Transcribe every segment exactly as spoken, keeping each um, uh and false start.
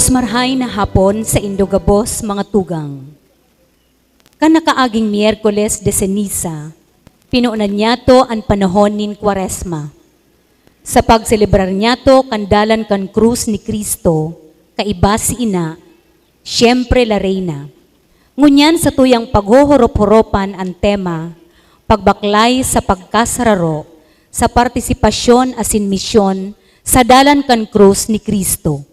Marhay na hapon saindo gabos, mga tugang. Kan nakaaging Miyerkules de Ceniza, pinunan niyato an panahon nin Kwaresma. Sa pagselebrar niyato kan dalan kan krus ni Cristo, kaiba si Ina, siyempre la Reina. Ngunyan satuyang paghohorop-horopan an tema, pagbaklay sa pagkasararo sa partisipasyon asin misyon sa dalan kan krus ni Cristo.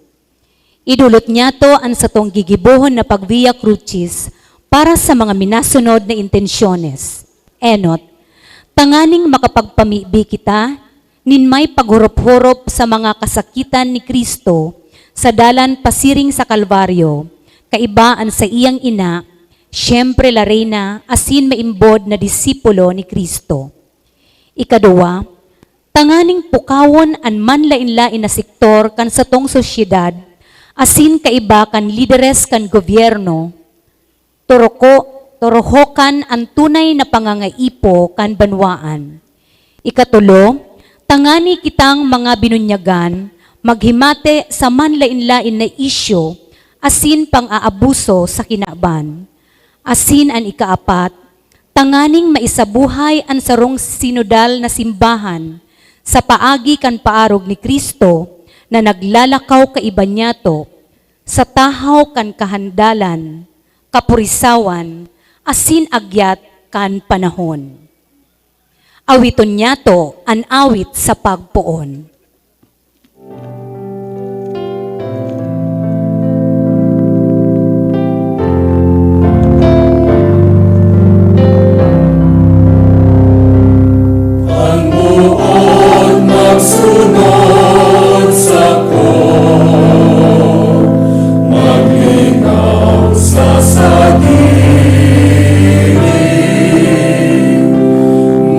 Idolot niyato an satong gigibohon na pag-Via Crucis para sa mga minasunod na intensyones. Enot, tanganing makapagpamibi kita nin may paghorop-horop sa mga kasakitan ni Cristo sa dalan pasiring sa Kalbaryo, kaiba an saiyang Ina, siyempre la Reina, asin maimbod na disipulo ni Cristo. Ikaduwa, tanganing pukawon an manlaen-laen na sektor kan satong sosyedad asin kaiba kan lideres kan gobyerno, toroko-, torohokan an tunay na pangangaipo kan banwaan. Ikatulo, tangani kitang mga binunyagan maghimate sa manlaen-laen na isyu asin pang-aabuso sa kinaban. Asin an ikaapat, tanganing maisabuhay an sarong sinodal na simbahan sa paagi kan paarog ni Cristo na naglalakaw kaiba niyato sa tahaw kan kahandalan, kapurisawan, asin agyat kan panahon. Awiton niyato an awit sa pagpoon. An boot magsunod sako, maglingaw sa sadiri,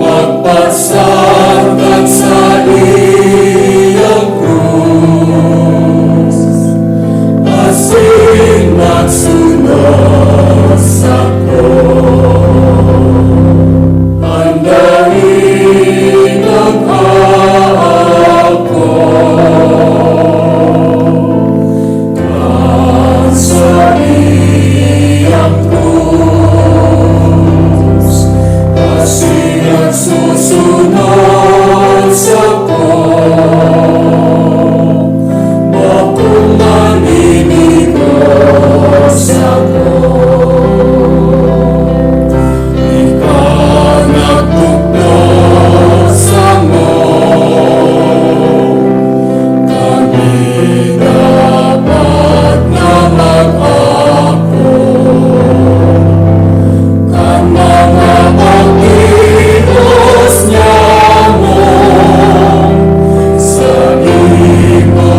magpagsad kan saiyang krus, asin magsunod sako. An daing naghahapo kan saiyang krus, asin nagsusunod sako, bakong maninigo sako. Ika nagtukdo samo, kami dapat na mag-ako kan mga pagtios nyamo. Sa imo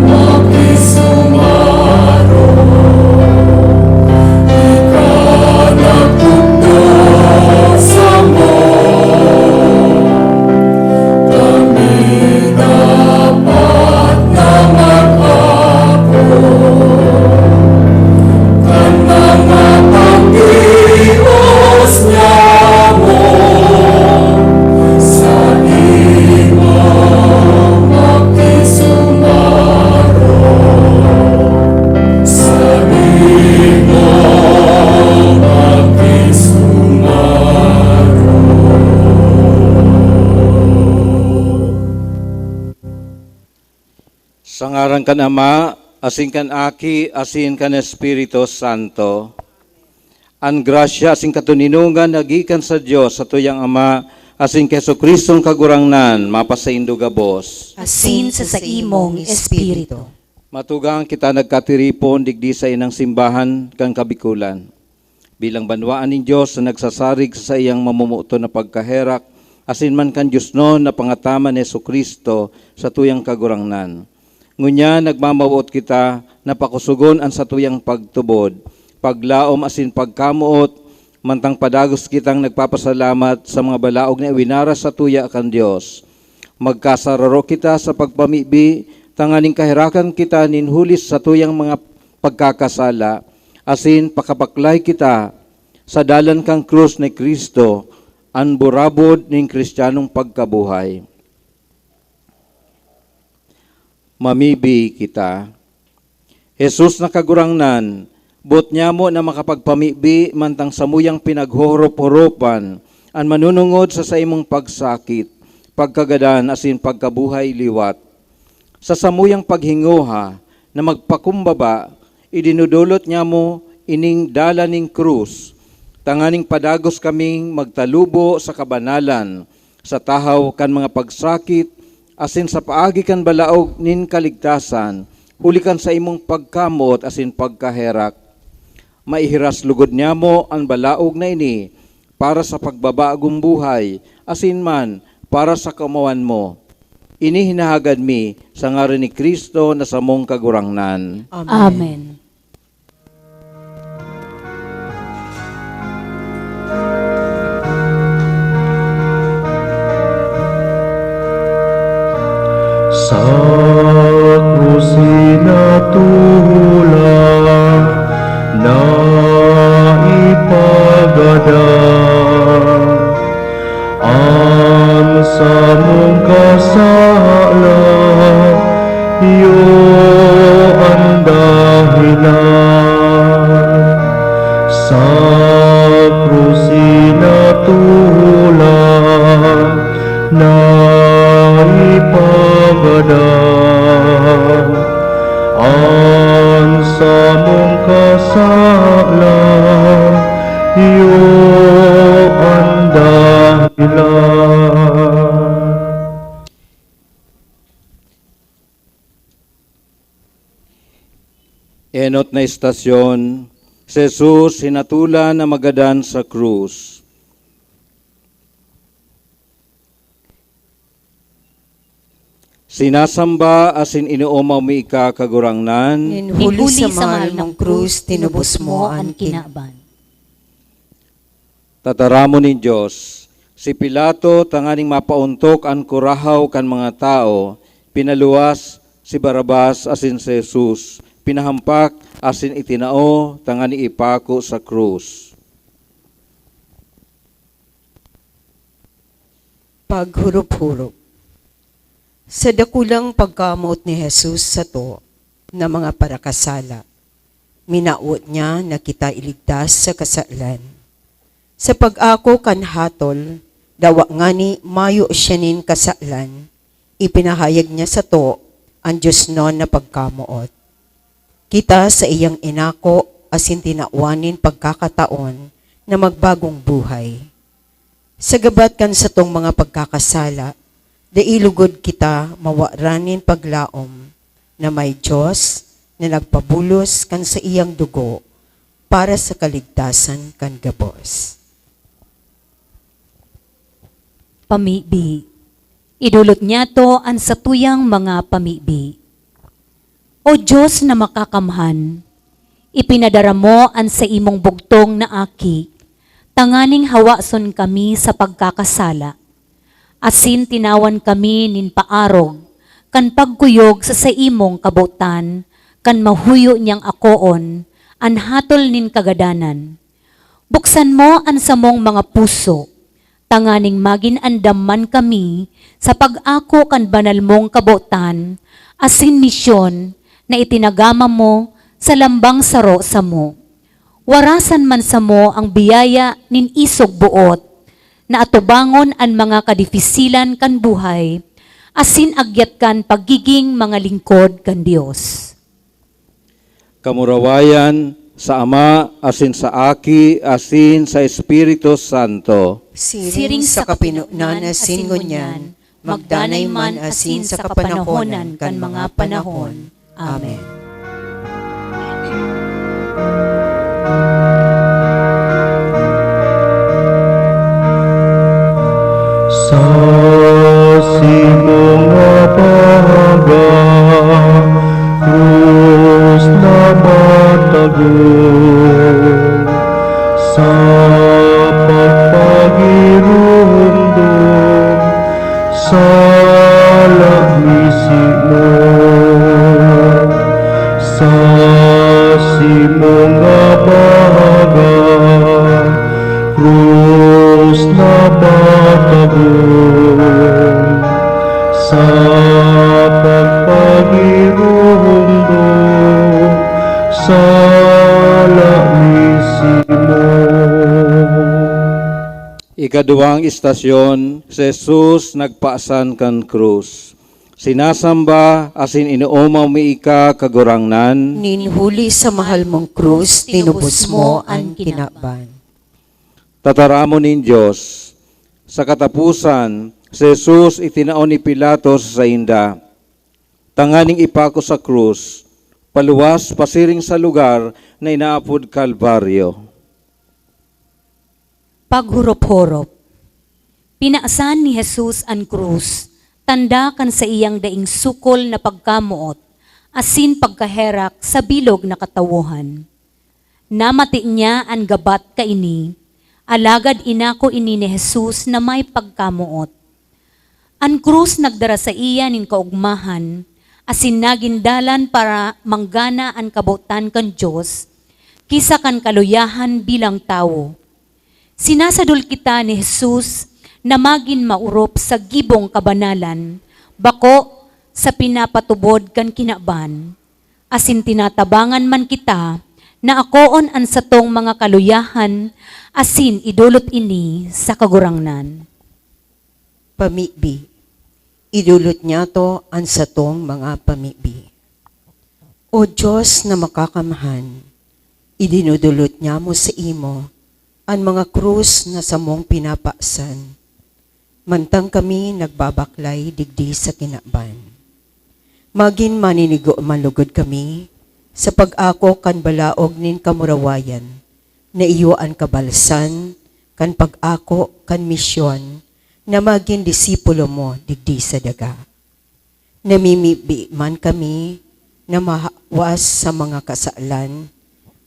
makisumaron, ika nagtukdo samo, kami dapat na mag-ako kan mga pagtios nyamo. Sa imo makisumaron, sa imo makisumaron. Sa ngaran kan Ama, asin kan Aki, asin kan Espiritu Santo. An grasya asin katoninongan na gikan sa Dios, satuyang Ama, asin ki Jesu-Cristong Kagurangnan, mapasaindo gabos. Asin sa saimong espiritu. Matugang kita nagkatiripon digdi sa inang simbahan kan Kabikolan. Bilang banwaan nin Dios na nagsasarig sa saiyang mamomoton na pagkaherak, asin man kan diosnon na pangataman ni Jesu-Cristo, satuyang Kagurangnan. Ngunyan, nagmamawot kita na pakosogon an satuyang pagtubod, paglaom asin pagkamoot, mantang padagos kitang nagpapasalamat sa mga balaog na iwinaras satuya kan Dios. Magkasararo kita sa pagpamibi, tanganing kaherakan kita nin huli sa satuyang mga pagkakasala, asin pakabaklay kita sa dalan kan krus ni Cristo, an burabod nin Cristianong pagkabuhay. Mamibi kita. Jesus na Kagurangnan, boot nyamo na makapagpamibi mantang samuyang pinaghorop-horopan an manunungod sa saimong pagsakit, pagkagadan asin pagkabuhay liwat. Sa samuyang paghingoha na magpakumbaba, idinudulot nyamo ining dalan nin krus, tanganing padagos kaming magtalubo sa kabanalan, sa tahaw kan mga pagsakit, asin sa paagi kan balaog nin kaligtasan, huli kan saimong pagkamoot asin pagkaherak. Maihiras lugod nyamo an balaog na ini para sa pagbabagong buhay, asin man para sa kaomawan mo. Ini hinahagad mi sa ngaran ni Cristo na samong Kagurangnan. Amen. Amen. Sa krus hinatulan na ipagadan an samong kasalan, iyo an dahilan. Sa krus hinatulan na ipagadan an samong kasalan, iyo an dahilan. Enot na estasyon, si Jesus hinatulan na magadan sa krus. Sinasamba asin inoomaw mi ika, Kagurangnan. Nin huli sa mahal mong krus, tinubos mo an kinaban. Tataramon nin Dios, si Pilato, tanganing mapaontok an kurahaw kan mga tawo, pinaluwas si Barrabas asin si Jesus, pinahampak asin itinao tanganing ipako sa krus. Paghurop-hurop. Sa dakulang pagkamoot ni Jesus sato na mga parakasala, minawot niya na kita iligtas sa kasalan. Sa pag-ako kan hatol, dawa ngani mayo siya nin kasalan, ipinahayag niya sato an diosnon na pagkamoot. Kita saiyang inako asin tinawan nin pagkakataon na magbagong buhay. Sa gabat kan satong mga pagkakasala, dai lugod kita mawaran nin paglaom na may Dios na nagpabulos kan saiyang dugo para sa kaligtasan kan gabos. Pamibi. Idolot niyato an satuyang mga pamibi. O Dios na makakamhan, ipinadara mo an saimong bugtong na Aki, tanganing hawason kami sa pagkakasala, asin tinawan kami nin paarog kan pagkuyog sa saimong kabotan kan mahuyo niyang akoon an hatol nin kagadanan. Buksan mo an samong mga puso, tanganing magin andam man kami sa pag-ako kan banal mong kabotan asin misyon na itinagama mo sa lambang saro samo. Warasan man samo ang biyaya nin isog boot, na atubangon an mga kadifisilan kan buhay, asin agyat kan pagiging mga lingkod kan Dios. Kamurawayan sa Ama, asin sa Aki, asin sa Espiritu Santo. Siring sa kapinonan asin ngunyan, magdanay man asin sa kapanahonan kan mga panahon. Amen. Sa simong abaga, krus na matago, sa pagpagirumdom, sala mismo. Sa simong abaga, krus na patagon, sa pagpagirumdom, Ikaduwang istasyon, si Jesus nagpasan kan krus. Sinasamba asin inoomaw mi ika, Kagurangnan. Nin huli sa mahal mong krus, tinubos mo an kinaban. Tataramon nin Dios. Sa kataposan, si Jesus itinao ni Pilato sa sainda, tanganing ipako sa krus, paluwas pasiring sa lugar na inaapod Kalbaryo. Paghorop-horop. Pinasan ni Jesus an krus, tanda kan saiyang daing sukol na pagkamoot asin pagkaherak sa bilog na katawohan. Namati niya an gabat kaini, alagad inako ini ni Jesus na may pagkamoot. An krus nagdara saiya nin kaogmahan, asin nagin dalan para manggana an kabotan kan Dios ki sa kan kaluyahan bilang tawo. Sinasadol kita ni Jesus na magin maorop sa gibong kabanalan, bako sa pinapatubod kan kinaban, asin tinatabangan man kita na akoon an satong mga kaluyahan asin idolot ini sa Kagurangnan. Pamibi. Idolot niyato an satong mga pamibi. O Dios na makakamhan, idinodolot niamo saimo an mga krus na samong pinapasan, mantang kami nagbabaklay digdi sa kinaban. Magin maninigo man lugod kami sa pag-ako kan balaog nin kamurawayan, na iyo an kabalsan kan pag-ako kan misyon na magin disipulo mo digdi sa daga. Namimibi man kami na mahawas sa mga kasalan,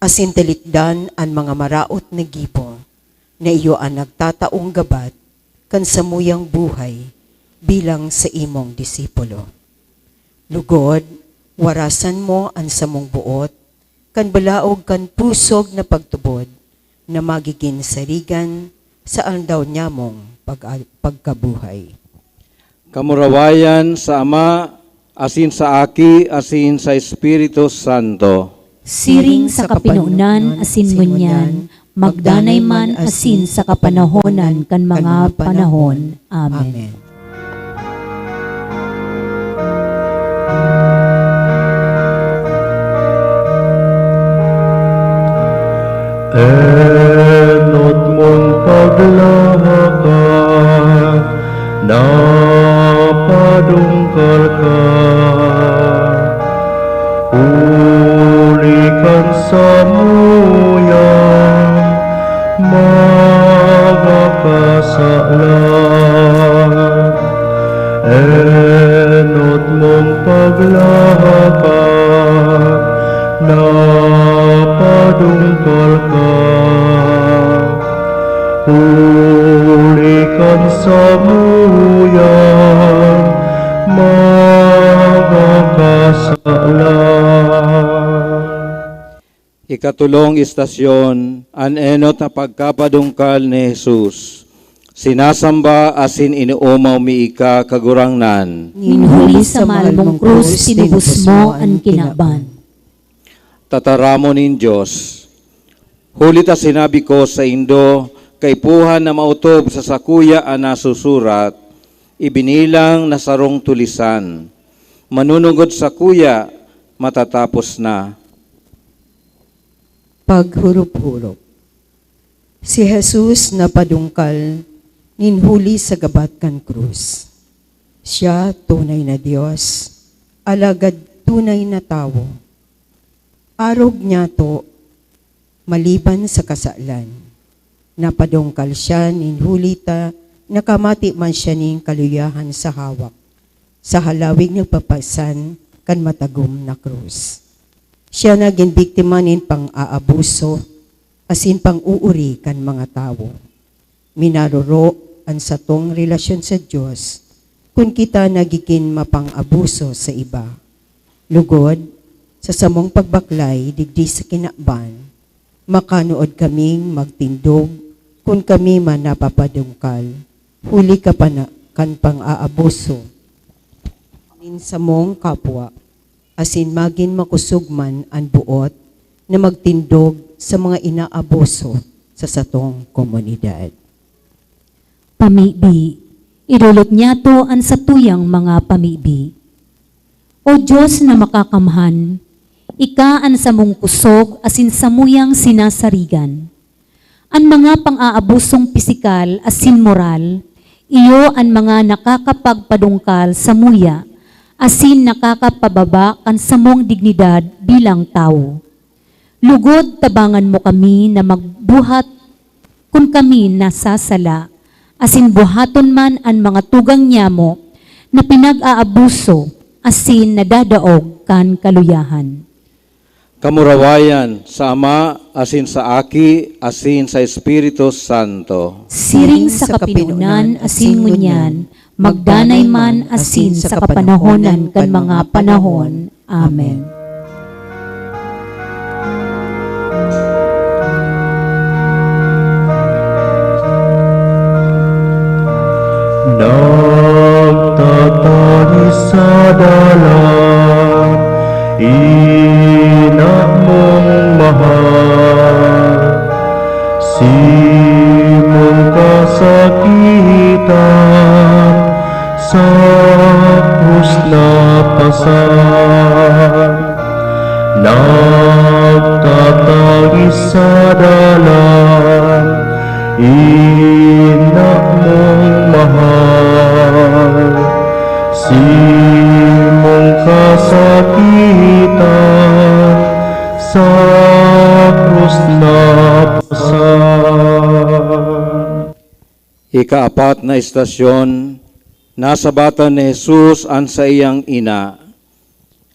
asin talikdan an mga maraot na gibo, na iyo an nagtataong gabat kan samuyang buhay bilang saimong disipulo. Lugod, warasan mo an samong boot kan balaog kan pusog na pagtubod na magigin sarigan sa aldaw nyamong pag-, pagkabuhay. Kamurawayan sa Ama, asin sa Aki, asin sa Espiritu Santo. Siring sa kapinonan asin ngunyan, magdanay man asin sa kapanahonan kan mga panahon. Amen. Amen. Enot mong paglahakan, napadungkal ka, huli kan samuyang mga kasalan. Enot mong paglahakan, napadungkal ka, huli kan samuyang mga kasalan. Ikatulong istasyon, an enot na pagkapadungkal ni Jesus. Sinasamba asin inoomaw mi ika, Kagurangnan. Nin huli sa mahal mong krus, tinubos mo an kinaban. Tataramon nin Dios. Huli ta sinabi ko saindo, kaipuhan na maotob sa sakuya an nasusurat, ibinilang na sarong tulisan. Manunungod sakuya, matatapos na. Paghurop-hurop. Si Jesus napadungkal nin huli sa gabat kan krus. Siya tunay na Dios, alagad tunay na tawo. Arog niyato, maliban sa kasalan, napadungkal siya nin huli ta nakamati man siya nin kaluyahan sa hawak, sa halawig nagpapasan kan matagom na krus. Siya nagin biktima nin pang-aabuso asin pang-uuri kan mga tawo. Minaroro an satong relasyon sa Dios kun kita nagigin mapang-abuso sa iba. Lugod, sa samong pagbaklay digdi sa kinaban, makanood kaming magtindog kun kami man napapadungkal, huli ka pa na, kan pang-aabuso nin samong kapwa, asin magin makosog man an boot na magtindog sa mga inaabuso sa satong komunidad. Pamibi. Idolot niyato an satuyang mga pamibi. O Dios na makakamhan, ika an samong kusog asin samuyang sinasarigan. An mga pang-aabusong pisikal asin moral, iyo an mga nakakapagpadungkal samuya asin nakakapababa kan samong dignidad bilang tawo. Lugod, tabangan mo kami na magbuhat kun kami nasasala, asin buhaton man an mga tugang nyamo na pinag-aabuso asin nadadaog kan kaluyahan. Kamurawayan sa Ama, asin sa Aki, asin sa Espiritu Santo. Siring sa kapinonan asin ngunyan, magdanay man asin sa kapanahonan kan mga panahon. Amen. Nagtatangis sa dalan, ina mong mahal, simong kasakitan, sa krus napasan. Nagtatangis sa dalan, ina mong mahal, simong kasakitan, sa krus napasan. Ikaapat na estasyon, nasabatan ni Jesus an saiyang ina.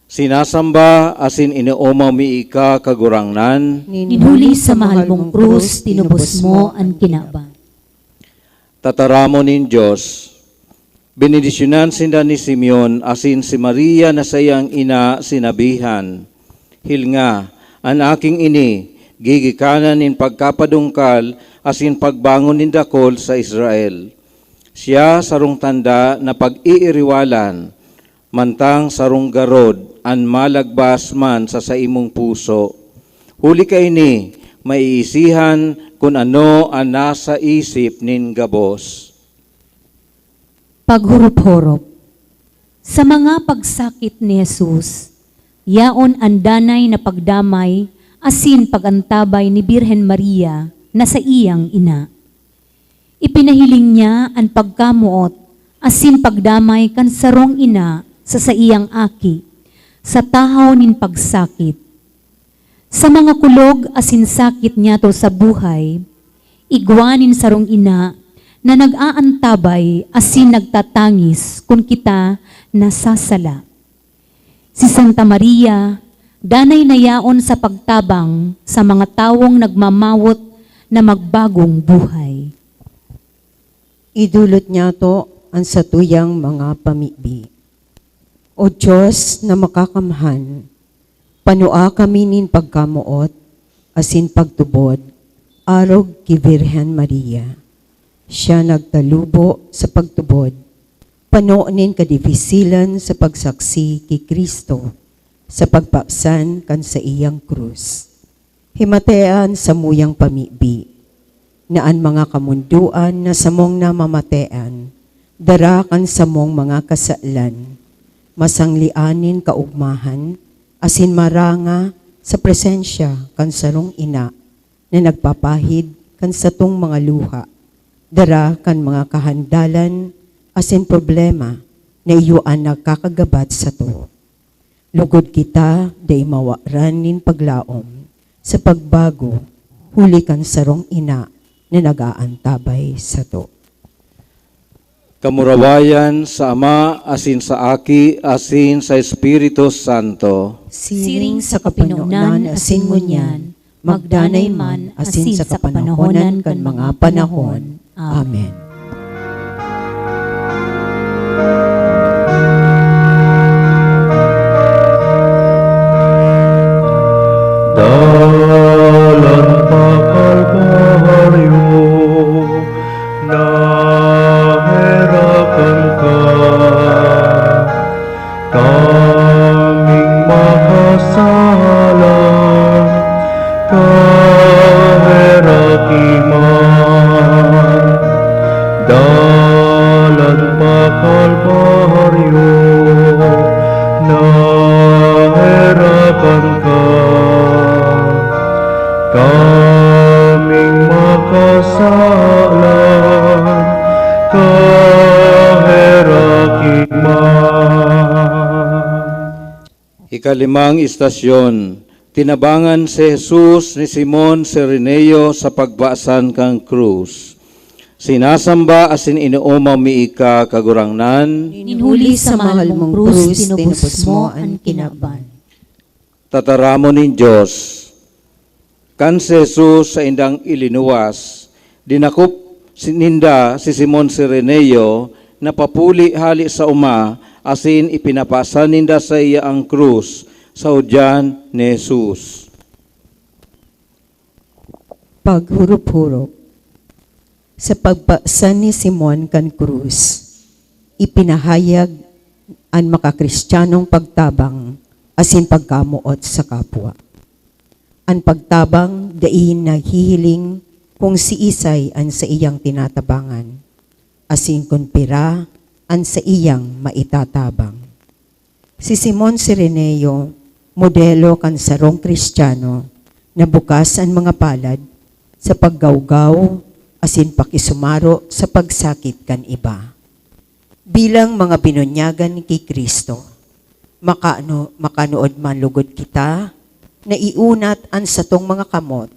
Sinasamba asin inoomaw mi ika, Kagurangnan. Nin huli sa mahal mong krus, tinubos mo an kinaban. Tataramon nin Dios. Benedisyonan sinda ni Simeon asin si Maria na saiyang ina sinabihan, "Hilnga, an aking ini, gigikanan nin pagkapadungkal asin pagbangon nin dakul sa Israel. Siya sarong tanda na pag-iiriwalan, mantang sarong garod an malagbas man sa saimong puso. Huli kaini, maiisihan kun ano an nasa isip nin gabos." Paghorop-horop. Sa mga pagsakit ni Jesus, yaon an danay na pagdamay asin pag-antabay ni Birhen Maria na saiyang ina. Ipinahiling niya an pagkamoot asin pagdamay kan sarong ina sa saiyang aki, sa tahaw nin pagsakit. Sa mga kulog asin sakit niyato sa buhay, igwa nin sarong ina na nag-aantabay asin nagtatangis kun kita nasasala. Si Santa Maria, danay na yaon sa pagtabang sa mga tawong nagmamawot na magbagong buhay. Idolot niyato an satuyang mga pamibi. O Dios na makakamhan, panua kami nin pagkamoot asin pagtubod arog ki Birhen Maria. Siya nagtalubo sa pagtubod, pano nin kadifisilan sa pagsaksi ki Cristo sa pagpasan kan saiyang krus. Himatea an samuyang pamibi, na an mga kamondoan na samong namamatean dara kan samong mga kasalan, masanglean nin kaogmahan asin maranga sa presensya kan sarong ina na nagpapahid kan satong mga luha, dara kan mga kahandalan asin problema na iyo an nagkakagabat sato. Lugod kita dai mawaran nin paglaom sa pagbago huli kan sarong ina na nag-aantabay sato. Kamurawayan sa Ama, asin sa Aki, asin sa Espiritu Santo. Siring sa kapinonan asin ngunyan, magdanay man asin sa kapanahonan kan mga panahon. Amen. Dalan pa Kalbaryo, naherakan ka. Kaming makasala, kaheraki man. Ikalimang istasyon, tinabangan si Jesus ni Simon Cireneo sa pagbasan kan krus. Sinasamba asin inoomaw mi ika, Kagurangnan. Nin huli sa mahal mong krus, tinubos mo an kinaban. Tataramon nin Dios. Kan si Jesus saindang ilinuwas, dinakop si-, ninda si Simon Cireneo na papuli hale sa oma, asin ipinapasan ninda saiya an krus sa hudyan ni Jesus. Paghurop-hurop. Sa pagpasan ni Simon kan krus, ipinahayag an makakristyanong pagtabang asin pagkamoot sa kapwa. An pagtabang dai naghihiling kun siisay an saiyang tinatabangan, asin kun pira an saiyang maitatabang. Si Simon Cireneo, modelo kan sarong Kristiyano na bukas an mga palad sa paggawgaw asin pakisumaro sa pagsakit kan iba. Bilang mga binunyagan ki Cristo, makaano-, makanood man lugod kita na iunat an satong mga kamot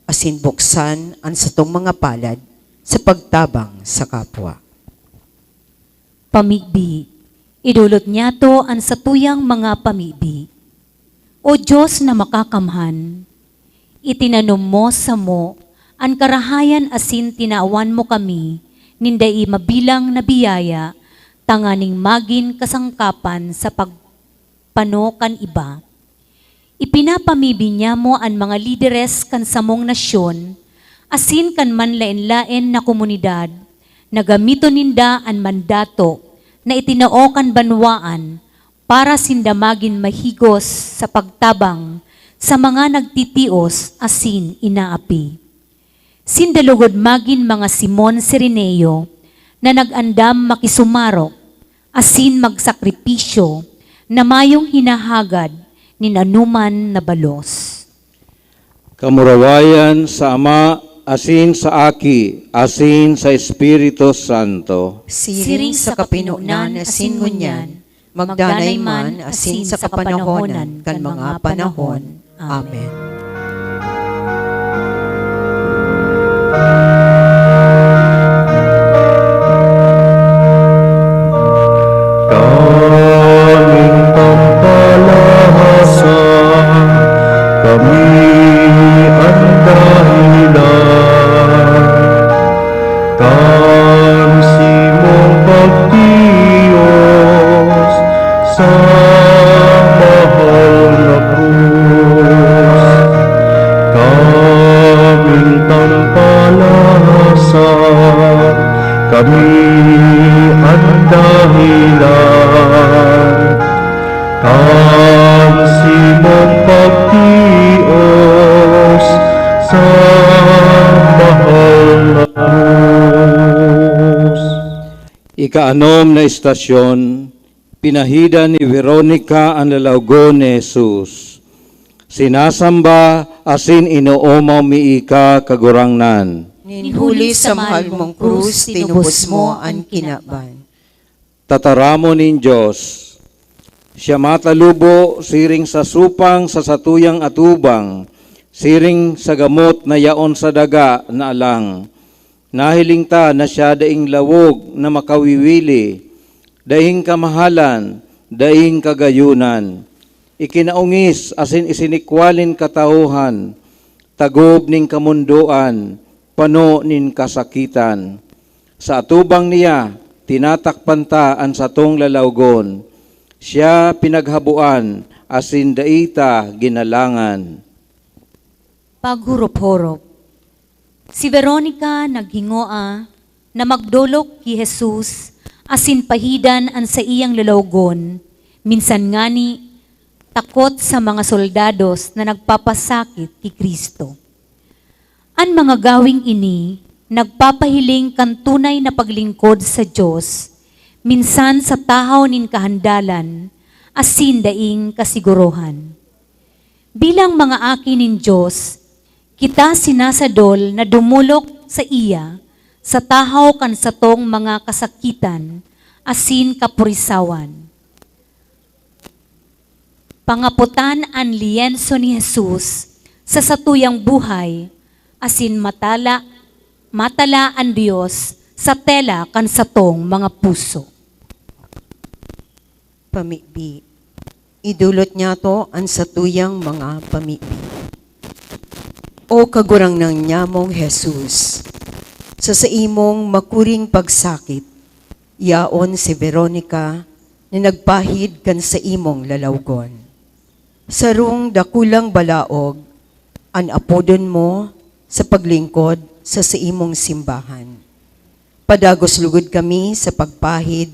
asin buksan an satong mga palad sa pagtabang sa kapwa. Pamibi. Idolot niyato an satuyang mga pamibi. O Dios na makakamhan, itinanom mo samo an karahayan asin tinawan mo kami nin dai mabilang na biyaya tanganing magin kasangkapan sa pagpano kan iba. Ipinapamibi niamo an mga lideres kan samong nasyon asin kan manlaen-laen na komunidad na gamiton ninda an mandato na itinao kan banwaan para sinda magin mahigos sa pagtabang sa mga nagtitios asin inaapi. Sinda lugod magin mga Simon Cireneo na nag-andam makisumarok asin magsakripisyo na mayong hinahagad nin anoman na balos. Kamurawayan sa Ama, asin sa Aki, asin sa Espiritu Santo. Siring sa kapinonan asin ngunyan, magdanay man asin sa kapanahonan kan mga panahon. Amen. Kaming pampalasa, kami an dahilan kan simong pagtios sa mahal na krus. Kaming pampalasa, kami an dahilan kan simong pagtios sa mahal na krus. Ikaanom na istasyon, pinahidan ni Veronica an lalawgon ni Jesus. Sinasamba asin inoomaw mi ika, Kagurangnan. Nin huli sa mahal mong krus, tinubos mo an kinaban. Tataramon nin Dios. Siya matalubo siring sa supang sa satuyang atubang, siring sa gamot na yaon sa daga na alang. Nahiling ta na siya daing lawog na makawiwili, daing kamahalan, daing kagayonan. Ikinaongis asin isinikwal nin katauhan, tagob nin kamondoan, pano nin kasakitan. Sa atubang niya, tinatakpan ta an satong lalawgon. Siya pinaghaboan asin dai ta ginalangan. Paghurop-hurop. Si Veronica naghingoa na magdolok ki Jesus asin pahidan an saiyang lalawgon, minsan ngani takot sa mga soldados na nagpapasakit ki Cristo. An mga gawing ini nagpapahiling kan tunay na paglingkod sa Dios, minsan sa tahaw nin kahandalan asin daing kasigurohan. Bilang mga aki nin Dios, kita sinasadol na dumolok saiya sa tahaw kan satong mga kasakitan asin kapurisawan. Pangapotan an liyenso ni Jesus sa satuyang buhay, asin matala, matala an Dios sa tela kan satong mga puso. Pamibi. Idolot niyato an satuyang mga pamibi. O Kagurangnan nyamong Jesus, sa saimong makuring pagsakit, yaon si Veronica na nagpahid kan saimong lalawgon. Sarong dakulang balaog an apodon mo sa paglingkod sa saimong simbahan. Padagos lugod kami sa pagpahid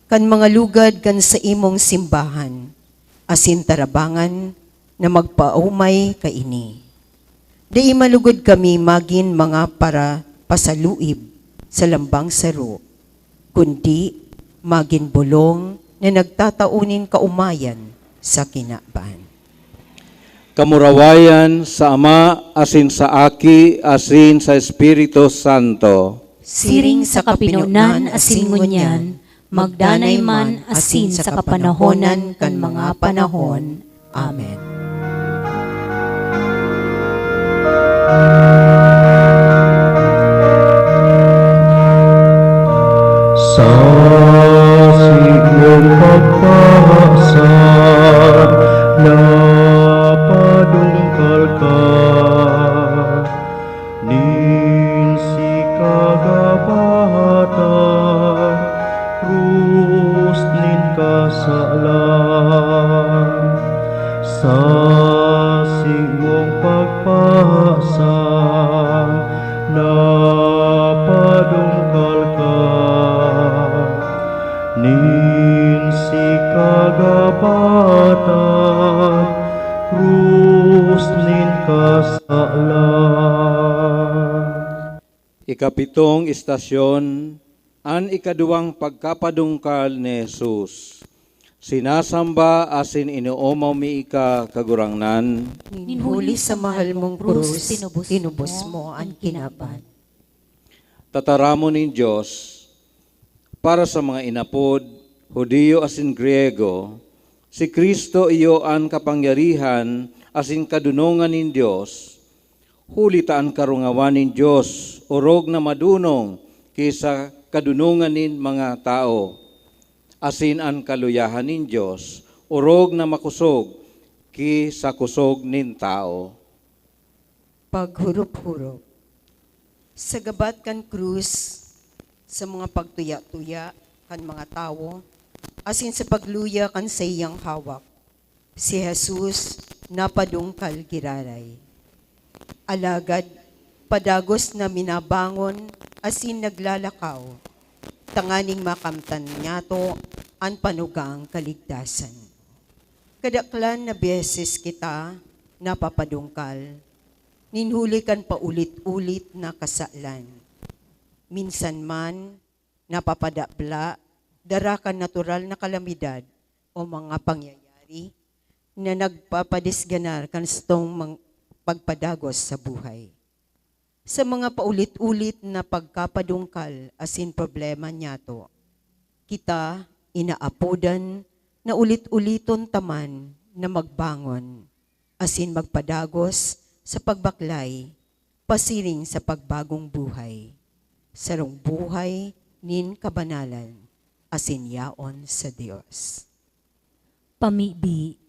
kan mga lugad kan saimong simbahan, asin tarabangan na magpaomay kaini. Dai malugod kami magin mga parapasaluib sa lambang saro, kundi magin bolong na nagtatao nin kaomayan sa kinaban. Kamurawayan sa Ama, asin sa Aki, asin sa Espiritu Santo. Siring sa kapinonan asin ngunyan, magdanay man asin sa kapanahonan kan mga panahon. Amen. Sa simong pagpasa, napadungkal ka nin sikagabatan, krus nin kasalan. Sa simong pagpasa, napadungkal ka nin sikagabatan, krus nin kasalan. Ikapitong istasyon, an ikaduwang pagkapadungkal ni Jesus. Sinasamba asin inoomaw mi ika, Kagurangnan. Nin huli sa mahal mong krus, tinubos mo an kinaban. Tataramon nin Dios, para sa mga inapod, Judio asin Griego, si Cristo iyo an kapangyarihan asin kadonongan nin Dios. Huli ta an karungawan nin Dios orog na madonong ki sa kadonongan nin mga tawo, asin an kaluyahan nin Dios orog na makosog ki sa kosog nin tawo. Paghurop-hurop. Sa gabat kan krus, sa mga pagtuya-tuya kan mga tawo, asin sa pagluya kan saiyang hawak, si Jesus napadungkal giraray. Alagad padagos na minabangon asin naglalakaw, tanganing makamtan niyato an panugang kaligtasan. Kadaklan na beses kita napapadungkal, nin huli kan paulit-ulit na kasalan. Minsan man, napapadabla, dara kan natural na kalamidad o mga pangyayari na nagpapadisganar kan satong mang-, pagpadagos sa buhay. Sa mga paulit-ulit na pagkapadungkal asin problema niyato, kita inaapodan na ulit-uliton ta man na magbangon asin magpadagos sa pagbaklay pasiring sa pagbagong buhay, sarong buhay nin kabanalan asin yaon sa Dios. Pamibi.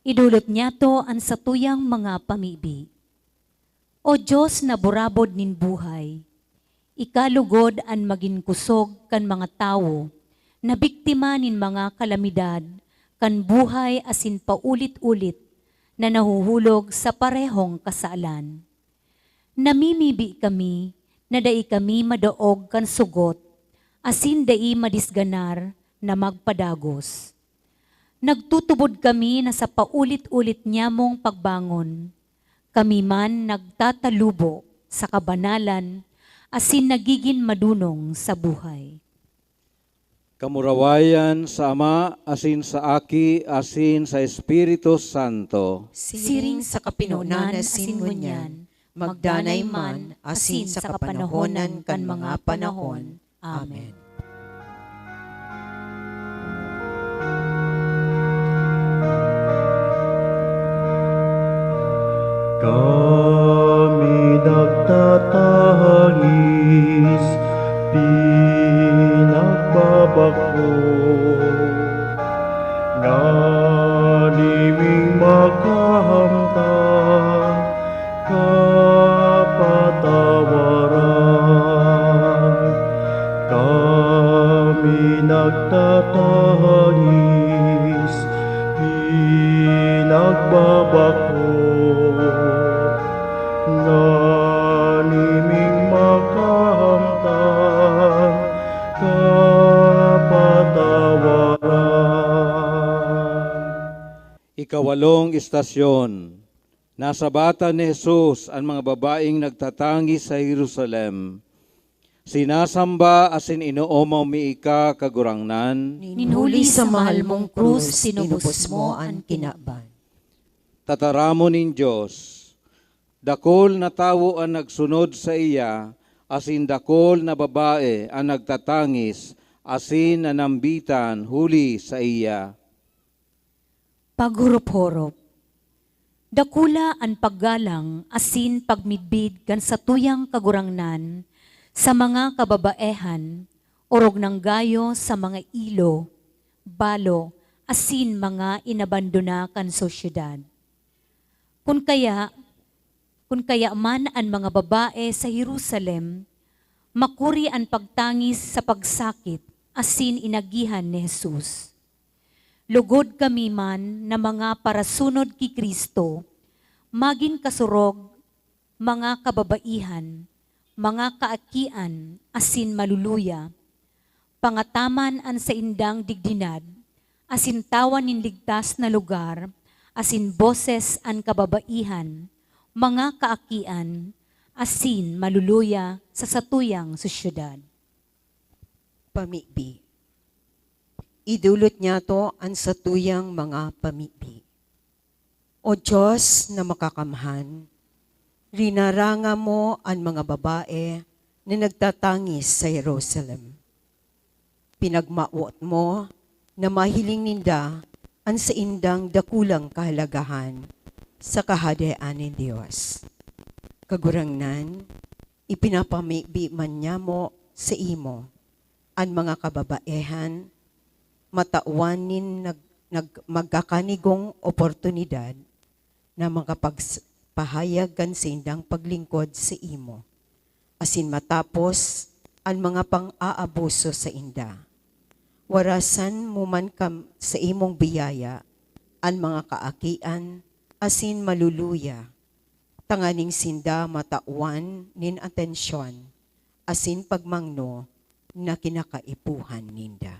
Idolot niyato an satuyang mga pamibi. O Dios na burabod nin buhay, ika lugod an magin kosog kan mga tawo na biktima nin mga kalamidad kan buhay asin paulit-ulit na nahuhulog sa parehong kasalan. Namimibi kami na dai kami madaog kan sugot asin dai madisganar na magpadagos. Nagtutubod kami na sa paulit-ulit nyamong pagbangon, kami man nagtatalubo sa kabanalan asin nagigin madonong sa buhay. Kamurawayan sa Ama, asin sa Aki, asin sa Espiritu Santo. Siring sa kapinonan asin ngunyan, magdanay man, asin sa kapanahonan kan mga panahon. Amen. Amen. Pinagbabako ngani ming makahamtang kapatawaran. Kami nagtatangis, pinagbabako ngani ming makahamtang kapatawaran. Ikawalong istasyon. Nasabatan ni Jesus an mga babaeng nagtatangis sa Jerusalem. Sinasamba asin inoomaw mi ika, Kagurangnan. Nin huli sa mahal mong krus, tinubos mo an kinaban. Tataramon nin Dios. Dakul na tawo an nagsunod saiya, asin dakul na babae an nagtatangis asin nanambitan huli saiya. Paghurup-hurup. Dakula an paggalang asin pagmidbid kan satuyang Kagurangnan sa mga kababaehan, orog nanggayo sa mga ilo, balo, asin mga inabandona kan sosyedad. Kun kaya, kun kaya man an mga babae sa Jerusalem, makuri an pagtangis sa pagsakit asin inagihan ni Jesus. Lugod kami man na mga parasunod ki Cristo, magin kasurog, mga kababaihan, mga kaakian, asin maluluya, pangataman an saindang digdinad, asin tawan nin ligtas na lugar, asin boses an kababaihan, mga kaakian, asin maluluya sa satuyang sosyedad. Pamibi. Idulot niyato an satuyang mga pamibi. O Dios na makakamhan, rinaranga mo an mga babae na nagtatangis sa Jerusalem. Pinagmawot mo na mahiling ninda an saindang dakulang kahalagahan sa Kahadean nin Dios. Kagurangnan, ipinapamibi man niamo saimo an mga kababaehan, matawan nin nag-, nag-, magkakanigong oportunidad na makapags-, pahayag kan saindang paglingkod saimo, asin matapos an mga pang-aabuso sainda. Warasan mo man kam-, saimong biyaya an mga kaakian asin maluluya, tanganing sinda matawan nin atensyon asin pagmangno na kinakaipuhan ninda.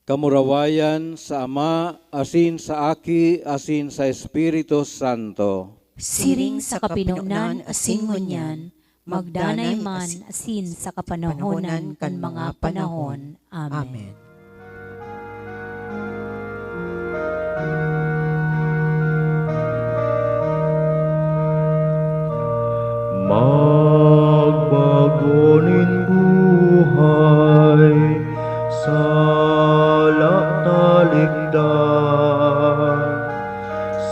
Kamurawayan sa Ama, asin sa Aki, asin sa Espiritu Santo. Siring sa kapinonan asin ngunyan, magdanay man asin sa kapanahonan kan mga panahon. Amen. Amen. Magbago nin buhay, sala talikdan,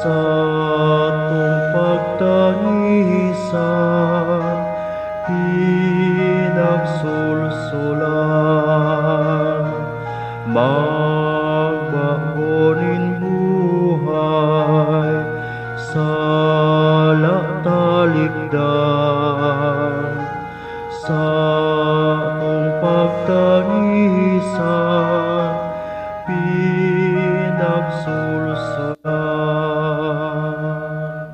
satong pagtangisan, pinagsulsulan. Magbago nin buhay, sala talikdan, satong pagtangisan, pinagsulsulan.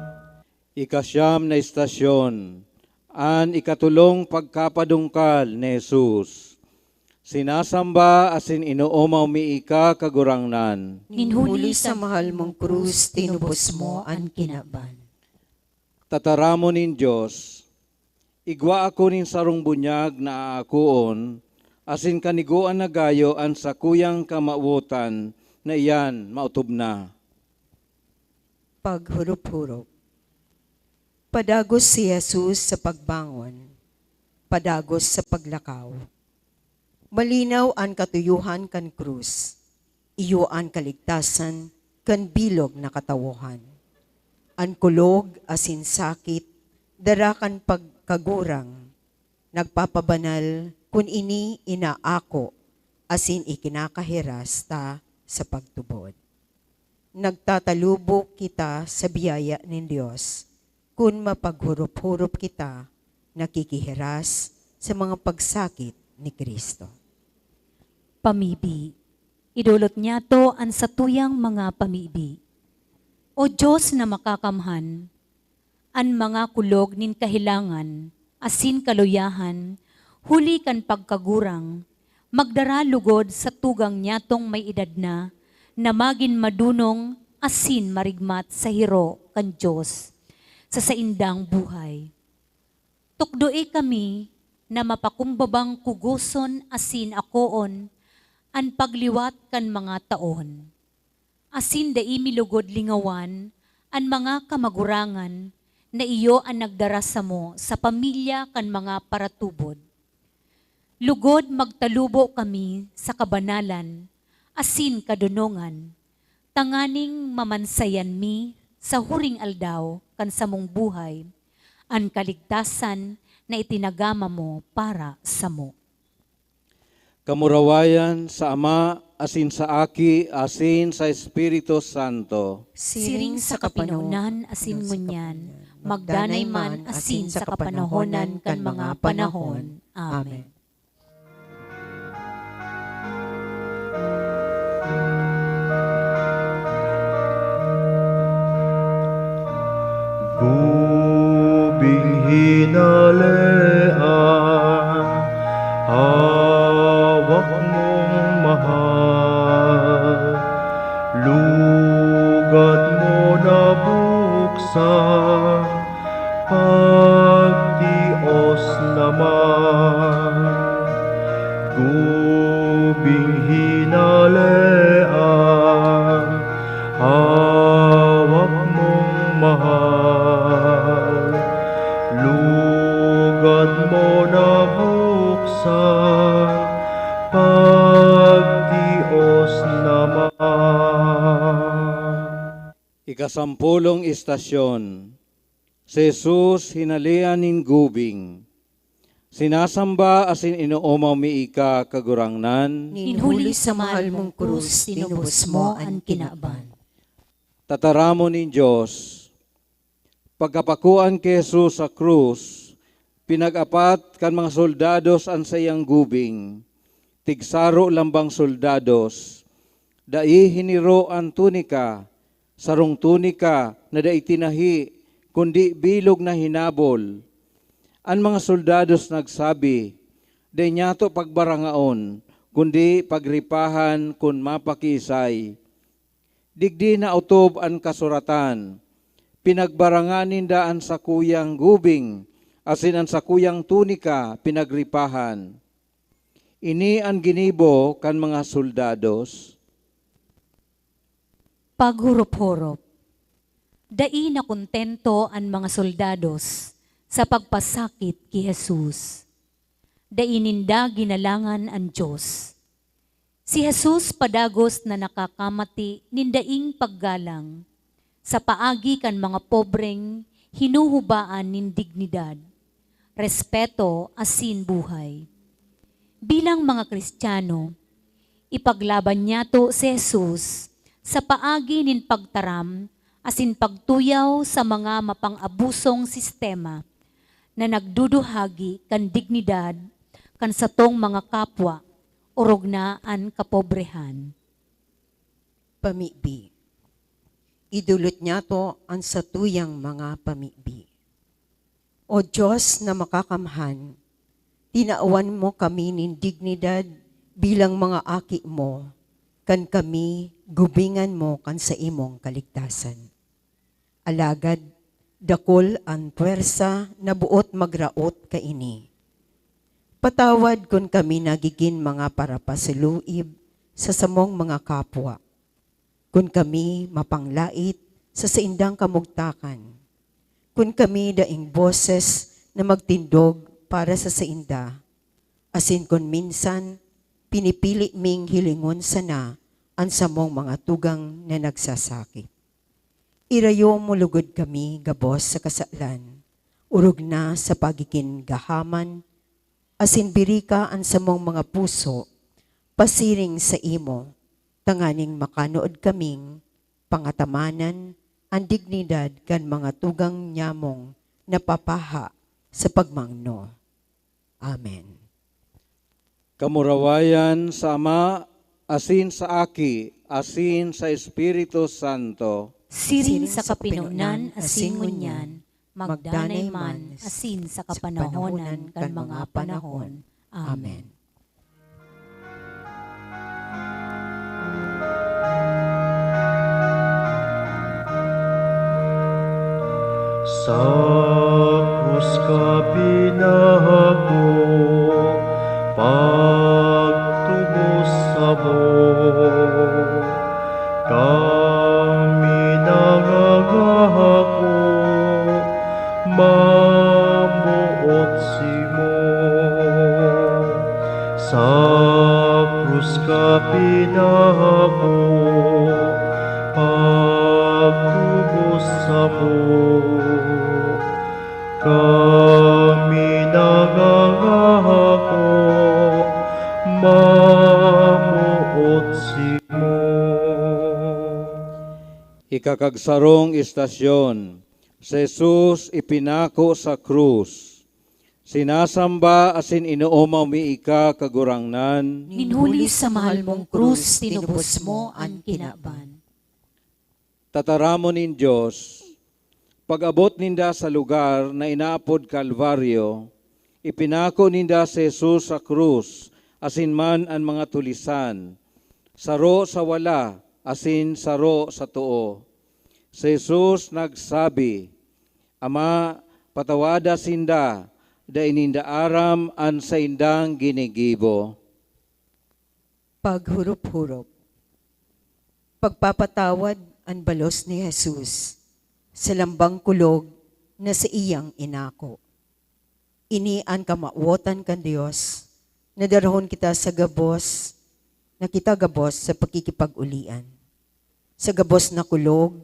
Ikasyam na istasyon, an ikatolong pagkapadungkal ni Jesus. Sinasamba asin inoomaw mi ika, Kagurangnan. Nin huli sa mahal mong krus, tinubos mo an kinaban. Tataramon nin Dios, igwa ako nin sarong bunyag na aakoon, asin kanigoan na gayo an sakuyang kamawotan na iyan maotob na. Paghurup-hurup. Padagos si Jesus sa pagbangon, padagos sa paglakaw. Malinaw an katuyohan kan krus, iyo an kaligtasan kan bilog na katawohan. An kulog asin sakit dara kan pagkagurang, nagpapabanal kun ini inaako asin ikinakahiras ta sa pagtubod. Nagtatalubo kita sa biyaya nin Dios kun mapaghurop-hurop kita nakikihiras sa mga pagsakit ni Cristo. Pamibi. Idolot niyato an satuyang mga pamibi. O Dios na makakamhan, an mga kulog nin kahelangan asin kaluyahan huli kan pagkagurang, magdara lugod sa tugang nyatong may edad na, na magin madunong asin marigmat sa hiro kan Dios sa saindang buhay. Tukdoe kami na mapakumbabang kugoson asin akoon an pagliwat kan mga taon. Asin dai mi lugod lingawan an mga kamagurangan na iyo an nagdara samo sa pamilya kan mga paratubod. Lugod magtalubo kami sa kabanalan asin kadonongan, tanganing mamansayan mi sa huring aldaw kan samong buhay an kaligtasan na itinagama mo para samo. Kamurawayan sa Ama, asin sa Aki, asin sa Espiritu Santo. Siring sa kapinonan asin ngunyan, magdanay man asin sa kapanahonan kan mga panahon. Amen. Gubing hinalean, hawak mong mahal, lugat mo nabuksan, pagtios naman. Gubing hinalean, hawak mong mahal, lugat mo nabuksan, pagtios naman. Ikasampolong istasyon. Si Jesus hinalean nin gubing. Sinasamba asin inoomaw mi ika, Kagurangnan. Nin huli sa mahal mong krus, tinubos mo an kinaban. Tataramon nin Dios. Pagkapakuan ki Jesus sa krus, pinag-apat kan mga soldados an saiyang gubing. Tigsaro lambang soldados, dai hiniro an tunika, sarong tunika na dai tinahi, kundi bilog na hinabol. An mga soldados nagsabi, "Dai niyato pagbarangaon, kundi pagripahan kun mapakiisay." Digdi naotob an kasuratan, "Pinagbarangan ninda an sakuyang gubing, asin an sakuyang tunika pinagripahan." Ini an ginibo kan mga soldados. Paghurop-hurop. Dai nakontento an mga soldados sa pagpasakit ki Jesus. Dai ninda ginalangan an Dios. Si Jesus padagos na nakakamati nin daing paggalang. Sa paagi kan mga pobreng hinuhubaan nin dignidad, respeto asin buhay. Bilang mga Kristiyano, ipaglaban niyato si Jesus sa paagi nin pagtaram asin pagtuyaw sa mga mapang-abusong sistema na nagduduhagi kan dignidad kan satong mga kapwa, orog na an kapobrehan. Pamibi. Idolot niyato an satuyang mga pamibi. O Dios na makakamhan, tinawan mo kami nin dignidad bilang mga aki mo, kan kami gubingan mo kan saimong kaligtasan. Alagad dakul an pwersa na boot magraot kaini. Patawad kun kami nagigin mga parapasuluib sa samong mga kapwa, kun kami mapanglait sa saindang kamugtakan, kun kami daing boses na magtindog para sa sainda, asin kun minsan pinipili ming hilingon sana an samong mga tugang na nagsasakit. Irayo mo lugod kami gabos sa kasalan, orog na sa pagigin gahaman, asin birika an samong mga puso pasiring saimo, tanganing makanood kaming pangatamanan an dignidad kan mga tugang nyamong napapaha sa pagmangno. Amen. Kamurawayan sa Ama, asin sa Aki, asin sa Espiritu Santo. Siring sa kapinonan asin ngunyan, magdanay man, asin sa kapanahonan kan mga panahon. Amen. Sa krus ka pinako, pagtubos samo, kami nangangako, mamoot simo. Sa krus ka pinako, pagtubos samo, kami nangangako, mamoot simo. Ikakagsarong istasyon, si Jesus ipinako sa krus. Sinasamba asin inoomaw mi ika, Kagurangnan. Nin huli sa mahal mong krus, tinubos mo an kinaban. Tataramon nin Dios. Pag-abot ninda sa lugar na inaapod Kalbaryo, ipinako ninda si Jesus sa krus asin man an mga tulisan, saro sa wala asin saro sa too. Si Jesus nagsabi, "Ama, patawada sinda, dai ninda aram an saindang ginigibo." Paghurop-hurop. Pagpapatawad an balos ni Jesus sa lambang kulog na saiyang inako. Ini an kamawotan kan Dios, na darahon kita sa gabos, na kita gabos sa pakikipag-olian. Sa gabos na kulog,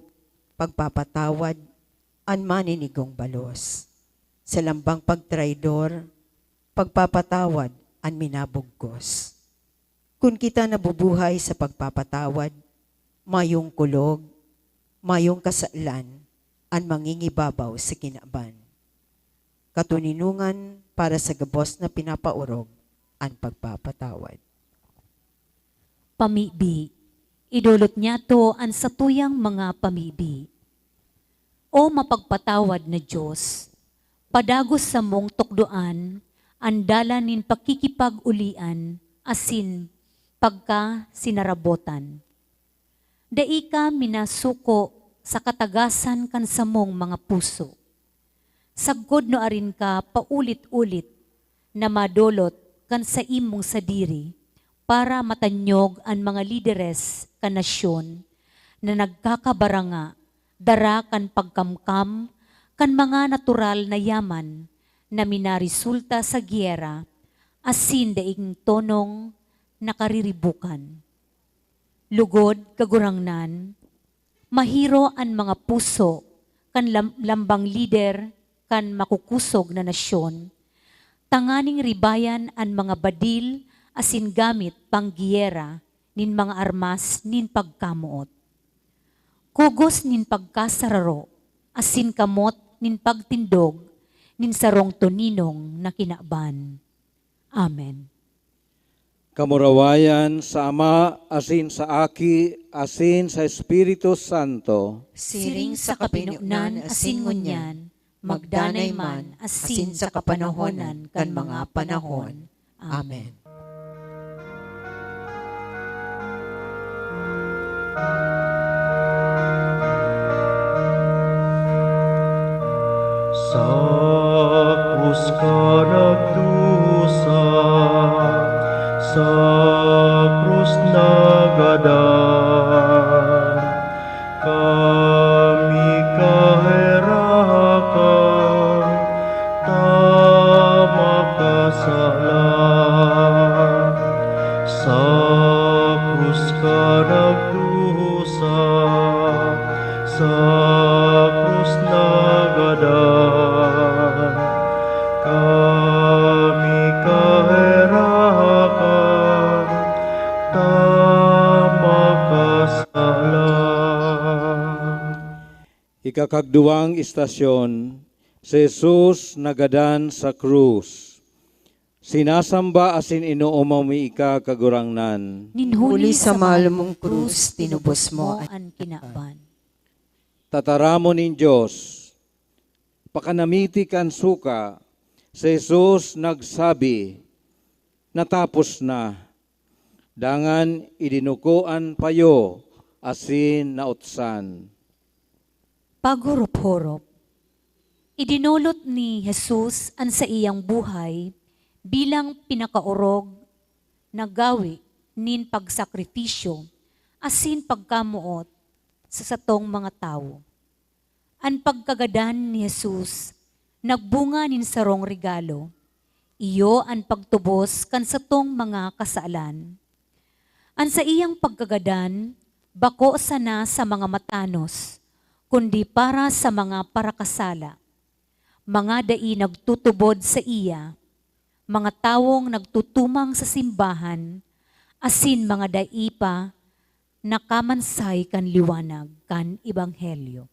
pagpapatawad an maninigong balos. Sa lambang pagtraidor, pagpapatawad an minabugkos. Kun kita nabubuhay sa pagpapatawad, mayong kulog, mayong kasalan an mangingibabaw sa kinaban. Katoninongan para sa gabos na pinapaorog an pagpapatawad. Pamibi. Idolot niyato an satuyang mga pamibi. O mapagpatawad na Dios, padagos samong tukdoan an dalan nin pakikipag-olian asin pagkasinarabotan. Dai ka minasuko sa katagasan kan samong mga puso. Sagkod nuarin ka paulit-ulit na madolot kan saimong sadiri para matanyog an mga lideres kan nasyon na nagkakabaranga dara kan pagkamkam kan mga natural na yaman na minaresulta sa giyera asin daing tonong nakariribukan. Lugod, Kagurangnan, mahiro an mga puso kan lam-, lambang lider kan makukosog na nasyon, tanganing ribayan an mga badil asin gamit panggiyera nin mga armas nin pagkamoot. Kugos nin pagkasararo asin kamot nin pagtindog nin sarong toninong na kinaban. Amen. Kamurawayan sa Ama, asin sa Aki, asin sa Espiritu Santo. Siring sa kapinonan asin ngunyan, magdanay man asin sa kapanahonan kan mga panahon. Amen. Sa krus ka nagdusa, sa krus nagadan, kami kaherakan ta makasala. Ikakagduwang istasyon, si Jesus nagadan sa krus. Sinasamba asin inoomaw mi ika, Kagurangnan. Nin huli sa mahal mong krus, tinubos mo an kinaban. Tataramon nin Dios. Pakanamiti kan suka, si Jesus nagsabi, "Natapos na." Dangan idinuko an payo asin nautsan. Paghurup-hurup. Idinolot ni Jesus an saiyang buhay bilang pinakaorog na gawe nin pagsakripisyo asin pagkamoot sa satong mga tawo. An pagkagadan ni Jesus nagbunga nin sarong regalo, iyo an pagtubos kan satong mga kasalan. An saiyang pagkagadan bako sana sa mga matanos, kundi para sa mga parakasala, mga dai nagtutubod saiya, mga tawong nagtutumang sa simbahan, asin mga dai pa nakamansay kan liwanag kan ebanghelyo.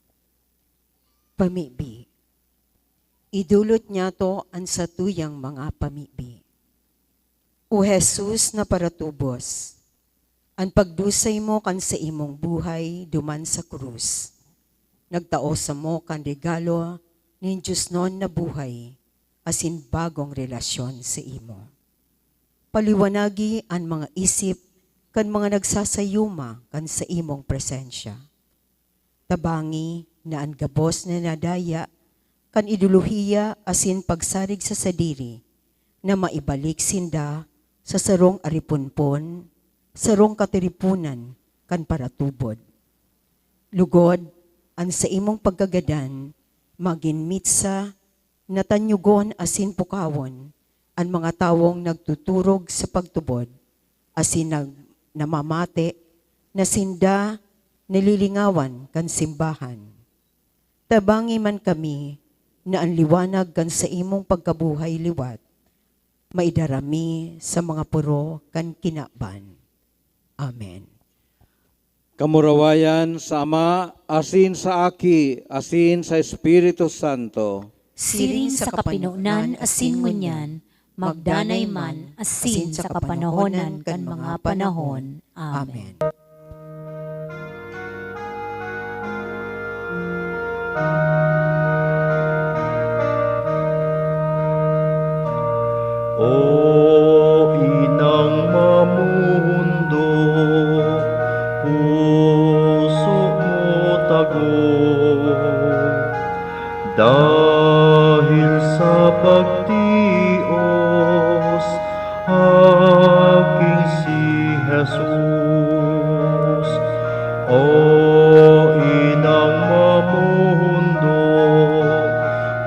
Pamibi. Idolot niyato an satuyang mga pamibi. O Jesus na paratubos, an pagdusay mo kan saimong buhay duman sa krus, nagtao samo kan regalo nin diosnon na buhay asin bagong relasyon saimo. Paliwanagi an mga isip kan mga nagsasayuma kan saimong presensya. Tabangi na an gabos na nadaya kan ideolohiya asin pagsarig sa sadiri na maibalik sinda sa sarong ariponpon, sarong katiriponan kan paratubod. Lugod, an saimong pagkagadan magin mitsa na tanyugon asin pukawon an mga tawong nagtuturog sa pagtubod, asin nag-, namamate na sinda nalilingawan kan simbahan. Tabangi man kami na an liwanag kan saimong pagkabuhay liwat maidara mi sa mga poro kan kinaban. Amen. Kamurawayan sa Ama, asin sa Aki, asin sa Espiritu Santo. Siring sa kapinonan asin ngunyan, magdanay man, asin sa kapanahonan kan mga panahon. Amen. O inang mamondo, puso mo tago, dahil sa pagtios, aking si Jesus. O inang mamondo,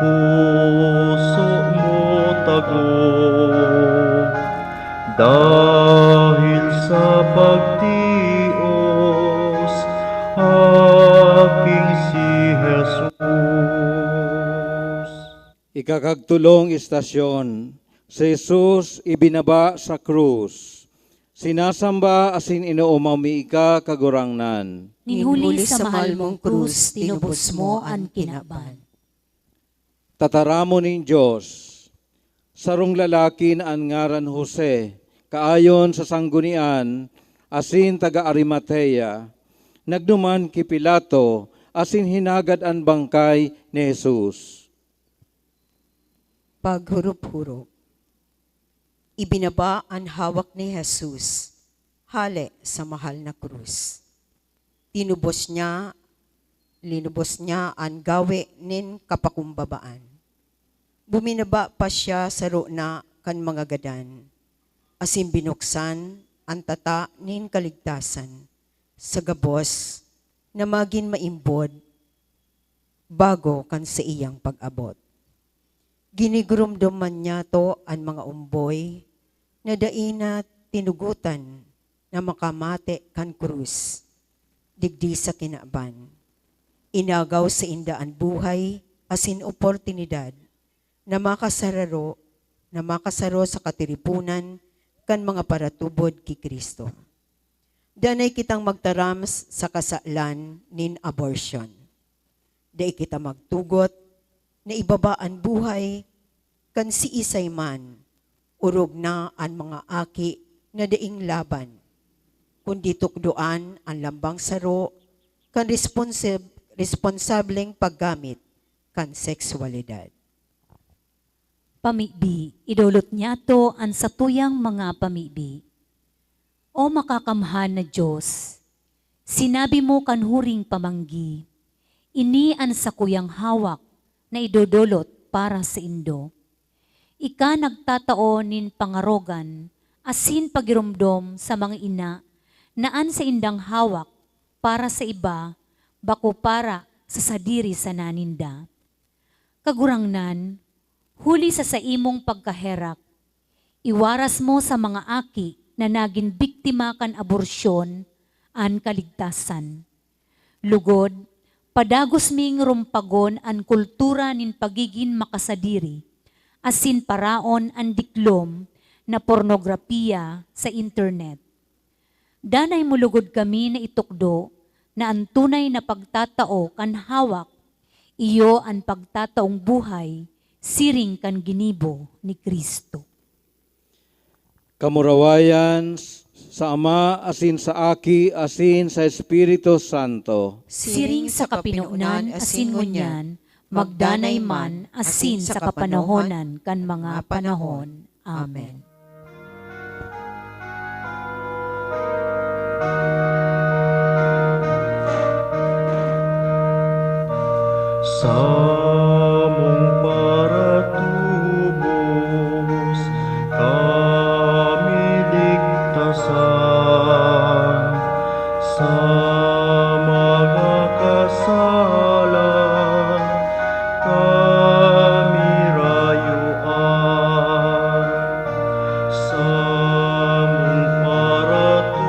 puso mo tago, dahil sa pagtios, aking si Jesus. Ikakagtulong istasyon, si Jesus ibinaba sa krus. Sinasamba asin inoomaw mi ika, Kagurangnan. Nin huli sa mahal mong krus, tinubos mo an kinaban. Tataramon nin Dios. Sarong lalaki na an ngaran Jose, kaayon sa Sanggunian, asin taga Arimatea, nagduman ki Pilato asin hinagad an bangkay ni Jesus. Paghurup-hurup. Ibinaba an hawak ni Jesus hale sa mahal na krus. Tinubos niya, linubos niya an gawe nin kapakumbabaan. Buminaba pa siya saro na kan mga gadan, asin binuksan an tata nin kaligtasan sa gabos na magin maimbod bago kan saiyang pag-abot. Ginigurumdom man niyato an mga omboy na dai na tinugotan na makamate kan krus digdi sa kinaban. Inagaw sainda an buhay asin oportunidad na makasararo, na makasaro sa katiriponan kan mga paratubod ki Cristo. Danay kitang magtaram s-, sa kasalan nin abortion. Dai kita magtugot na ibaba an buhay kan siisay man, orog na an mga aki na daing laban, kundi tukdoan an lambang saro kan responsib-, responsableng paggamit kan sexualidad. Pamibi, idolot niyato an satuyang mga pamibi. O makakamhan na Dios, sinabi mo kan huring pamanggi, "Ini an sakuyang hawak na idodolot para saindo." Ika nagtatao nin pangarogan asin pagiromdom sa mga ina na an saindang hawak para sa iba, bako para sa sadiri sana ninda. Kagurangnan, huli sa saimong pagkaherak, iwaras mo sa mga aki na nagin biktima kan aborsyon an kaligtasan. Lugod, padagos ming rumpagon an kultura nin pagigin makasadiri asin paraon an diklom na pornograpiya sa internet. Danay mo lugod kami na itukdo na an tunay na pagtatao kan hawak, iyo an pagtataong buhay siring kan ginibo ni Cristo. Kamurawayan sa Ama, asin sa Aki, asin sa Espiritu Santo. Siring sa kapinonan asin ngunyan, magdanay man asin sa kapanahonan kan mga panahon. Amen. Samong paratubos kami ligtasan, sa mga kasalan kami rayuan. Samong paratubos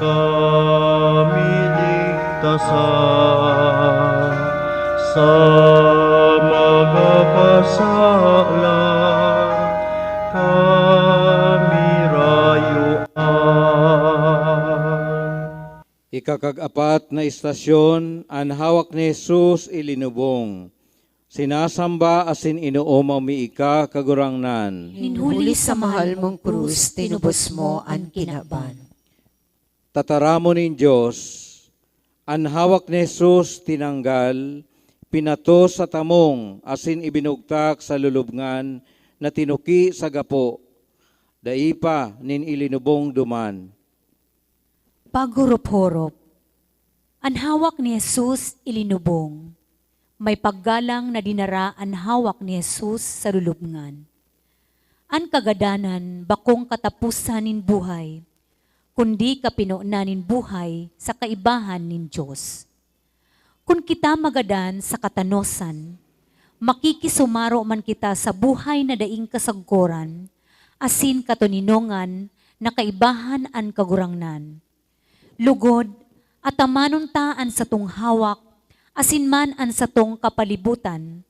kami ligtasan, sa mga kasalan kami rayuan. Ikakag-apat na istasyon, an hawak ni Jesus ilinubong. Sinasamba asin inoomaw mi ika, Kagurangnan. Nin huli sa mahal mong krus, tinubos mo an kinaban. Tataramon nin Dios, an hawak ni Jesus tinanggal, pinatos sa tamong asin ibinugtak sa lulubngan na tinuki sa gapo, dai pa nin ilinubong duman. Paghurup-hurup. An hawak ni Jesus ilinubong. May paggalang na dinara an hawak ni Jesus sa lulubngan. An kagadanan bakong kataposan nin buhay, kundi kapinonan nin buhay sa kaibahan nin Dios. Kun kita magadan sa katanosan, makikisumaro man kita sa buhay na daing kasagkoran asin katoninongan na kaibahan an Kagurangnan. Lugod, atamanon ta an satong hawak asin man an satong kapalibutan,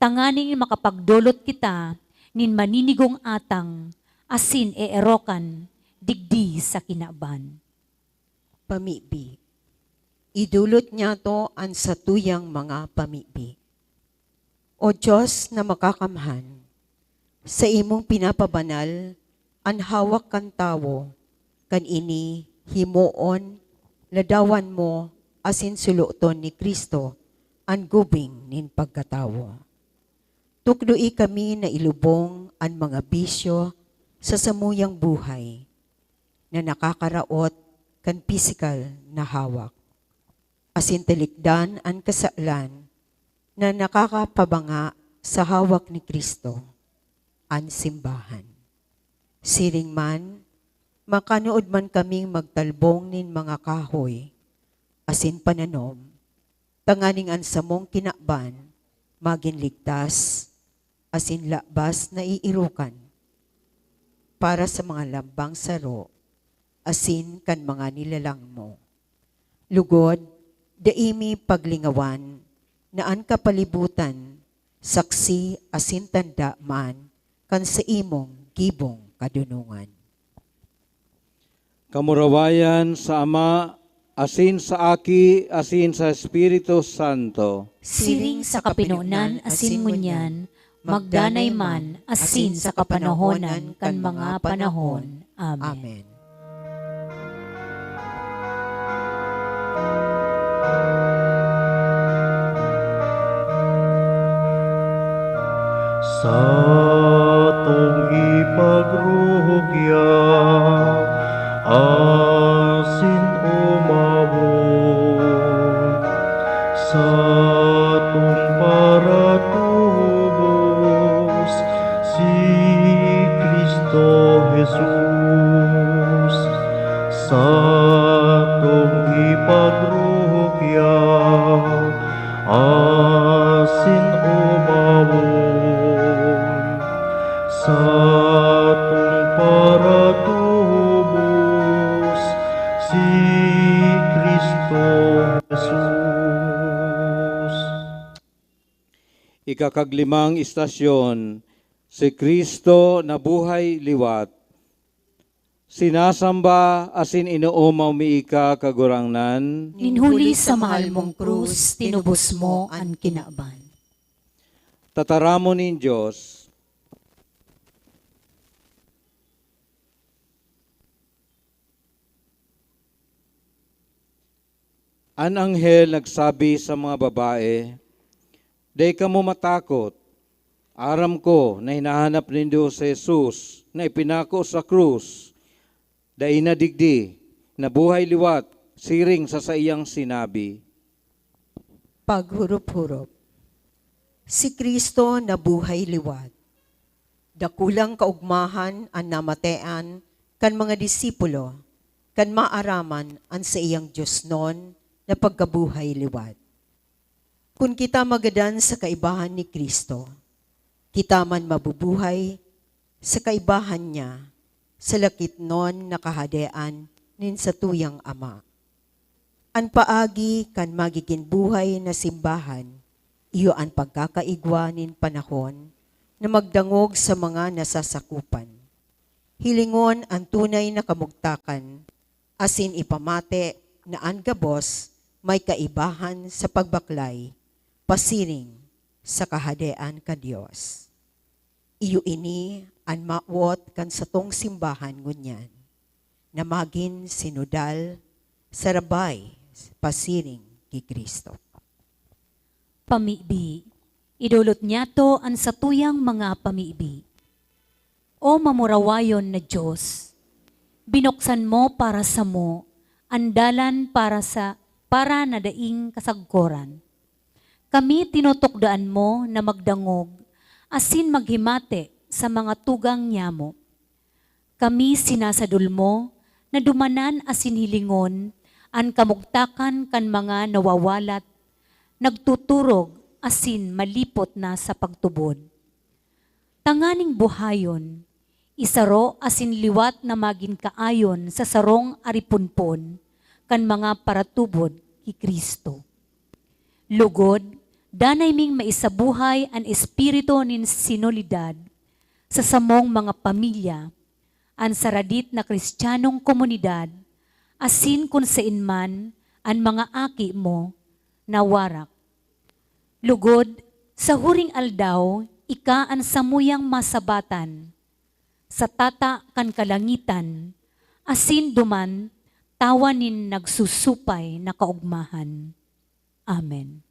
tanganing makapagdolot kita nin maninigong atang asin eerokan digdi sa kinaban. Pamibi. Idolot niyato an satuyang mga pamibi. O Dios na makakamhan, saimong pinapabanal an hawak kan tawo, kan ini himoon, ladawan mo, asin suloton ni Cristo an gubing nin pagkatawo. Tukdoi kami na ilubong an mga bisyo sa samuyang buhay na nakakaraot kan pisikal na hawak, asin talikdan an kasalan na nakakapabanga sa hawak ni Cristo, an simbahan. Siring man, makanood man kaming magtalbong nin mga kahoy asin pananom, tanganing an samong kinaban magin ligtas asin labas na eerokan para sa mga lambang saro asin kan mga nilalang mo. Lugod, dai mi paglingawan na an kapalibutan saksi asin tanda man kan saimong gibong kadonongan. Kamurawayan sa Ama, asin sa Aki, asin sa Espiritu Santo. Siring sa kapinonan asin ngunyan, magdanay man, asin sa kapanahonan kan mga panahon. Amen. Amen. Satong ipagrugya asin umawon, satong paratubos si Cristo Jesus. Satong ipagrugya asin umawon, satong paratubos si Cristo Jesus. Ikakaglimang istasyon, si Cristo na buhay liwat. Sinasamba asin inoomaw mi ika, Kagurangnan. Nin huli sa mahal mong krus, tinubos mo an kinaban. Tataramon nin Dios. An anghel nagsabi sa mga babae, "Dai kamo matakot. Aram ko na hinahanap nindo si Jesus na ipinako sa krus. Dai na digdi, nabuhay liwat, siring sa saiyang sinabi." Paghurup-hurup. Si Cristo nabuhay liwat. Dakulang kaogmahan an namatean kan mga disipulo kan maaraman an saiyang diosnon na pagkabuhay liwat. Kun kita magadan sa kaibahan ni Cristo, kita man mabubuhay sa kaibahan niya sa lakitnon na Kahadean nin satuyang Ama. An paagi kan magigin buhay na simbahan, iyo an pagkakaigwa nin panahon na magdangog sa mga nasasakupan. Hilingon an tunay na kamugtakan, asin ipamate na an gabos may kaibahan sa pagbaklay pasiring sa Kahadean kan Dios. Iyo ini an mawot kan satong simbahan ngunyan, na magin sinodal, sarabay pasiring ki Cristo. Pamibi. Idolot niyato an satuyang mga pamibi. O mamurawayon na Dios, binuksan mo para samo an dalan para sa, para na daing kasagkoran. Kami tinutukdoan mo na magdangog asin maghimate sa mga tugang nyamo. Kami sinasadol mo na dumanan asin hilingon an kamugtakan kan mga nawawalat, nagtuturog asin malipot na sa pagtubod. Tanganing buhayon, isaro asin liwat na magin kaayon sa sarong ariponpon kan mga paratubod ki Cristo. Lugod, danay ming maisabuhay an espiritu nin sinolidad sa samong mga pamilya, an saradit na Cristianong komunidad, asin kun saen man an mga aki mo na warak. Lugod, sa huring aldaw, ika an samuyang masabatan sa tata kan kalangitan, asin duman, tawan nin nagsusupay na kaogmahan. Amen.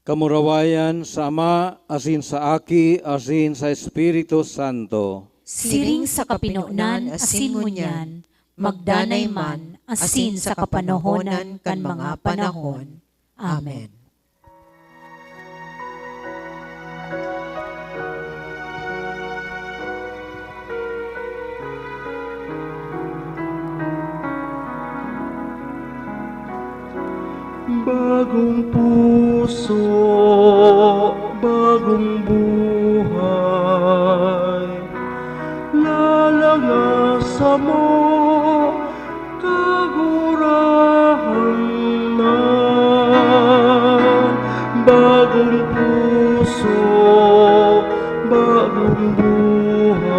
Kamurawayan sa Ama, asin sa Aki, asin sa Espiritu Santo. Siring sa kapinonan asin ngunyan, magdanay man, asin sa kapanahonan kan mga panahon. Amen. Bagong puso, bagong buhay, lalangasa mo, Kagurangnan. Bagong puso, bagong buhay,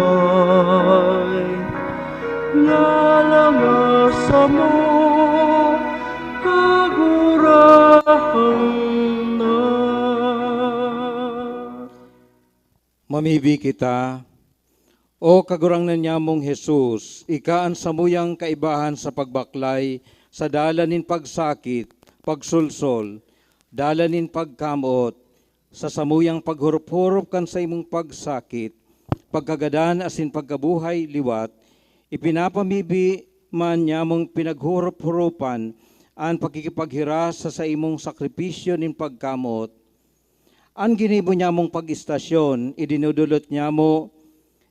lalangasa mo, Mibi kita, O Kagurangnan nyamong Jesus, ika an samuyang kaibahan sa pagbaklay sa dalan nin pagsakit, pagsulsol, dalan nin pagkamoot, sa samuyang paghorop-horop kan saimong pagsakit, pagkagadan asin pagkabuhay liwat, ipinapamibi man nyamong pinaghorop-horopan an pakikipaghiras sa saimong sakripisyo nin pagkamoot. An ginibo nyamong pag-istasyon, idinudulot nyamo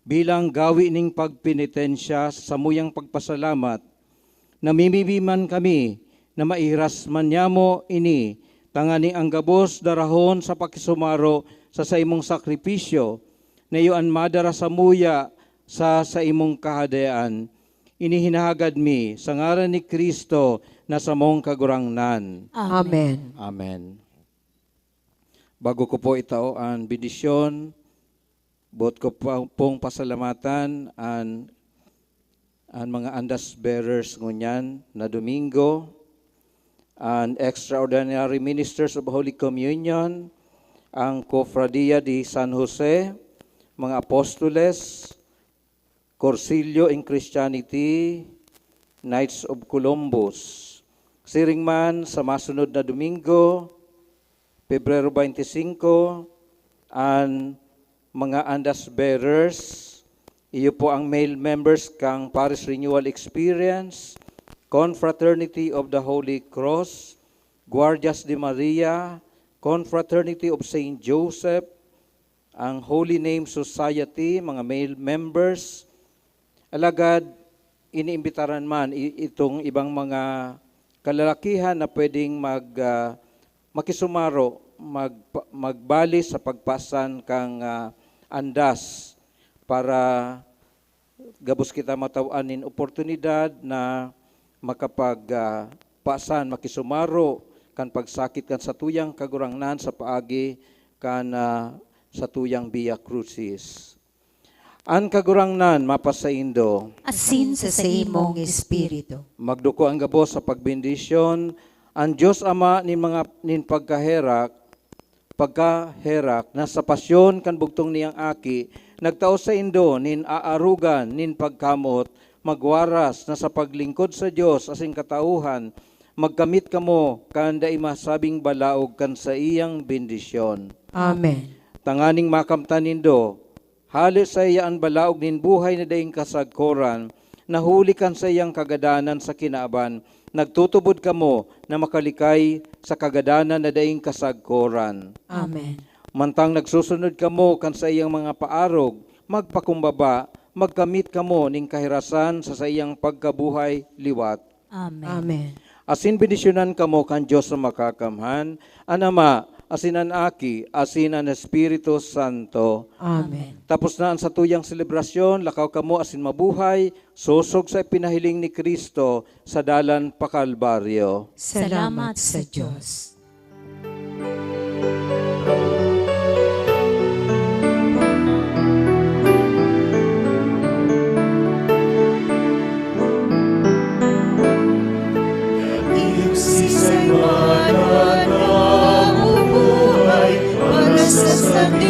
bilang gawi ning pagpenitensya sa samuyang pagpasalamat. Namimibi man kami na maihiras man nyamo ini, tanganing ang gabos darahon sa pakisumaro sa saimong sakripisyo, na iyo an madara samuya sa saimong Kahadean. Ini hinahagad mi sa ngaran ni Cristo na samong Kagurangnan. Amen. Amen. Bago ko po itao an bendisyon, boot ko pa, pong pasalamatan an, an mga andas bearers ngunyan na Domingo, an Extraordinary Ministers of Holy Communion, ang Cofradia de San Jose, mga apostoles, Cursillo in Christianity, Knights of Columbus. Siring man, sa masunod na Domingo, Pebrero twenty-five, an mga andas bearers, iyo po ang male members kan Parish Renewal Experience, Confraternity of the Holy Cross, Guardias de Maria, Confraternity of Saint Joseph, ang Holy Name Society, mga male members. Alagad, iniimbitaran man i-, itong ibang mga kalalakihan na pwedeng mag, ah, makisumaro, mag-, magbali sa pagpasan kan, ah, andas para gabos kita matawan nin oportunidad na makapag, ah, pasan, makisumaro kan pagsakit kan satuyang Kagurangnan sa paagi kan, ah, satuyang Via Crucis. An Kagurangnan mapasaindo. Asin sa saimong espiritu. Magduko an gabos sa pagbendisyon, an Dios Ama nin mga, nin pagkaherak, pagkaherak na sa pasyon kan bugtong niyang Aki, nagtao saindo nin aarogan nin pagkamoot, magwaras na sa paglingkod sa Dios asin katauhan, magkamit kamo kan dai masabing balaog kan saiyang bendisyon. Amen. Tanganing makamtan nindo, hale saiya an balaog nin buhay na daing kasagkoran, na huli kan saiyang kagadanan sa kinaban, nagtutubod kamo na makalikay sa kagadanan na daing kasagkoran. Amen. Mantang nagsusunod kamo kan saiyang mga paarog, magpakumbaba, magkamit kamo nin kahirasan sa saiyang pagkabuhay liwat. Amen. Amen. Asin bendisyonan kamo kan Dios na Makakamhan, an Ama, asin an Aki, asin an Espiritu Santo. Amen. Tapos na an satuyang selebrasyon, lakaw kamo asin mabuhay, sosog sa ipinahiling ni Cristo sa dalan pa Kalbaryo. Salamat sa Dios.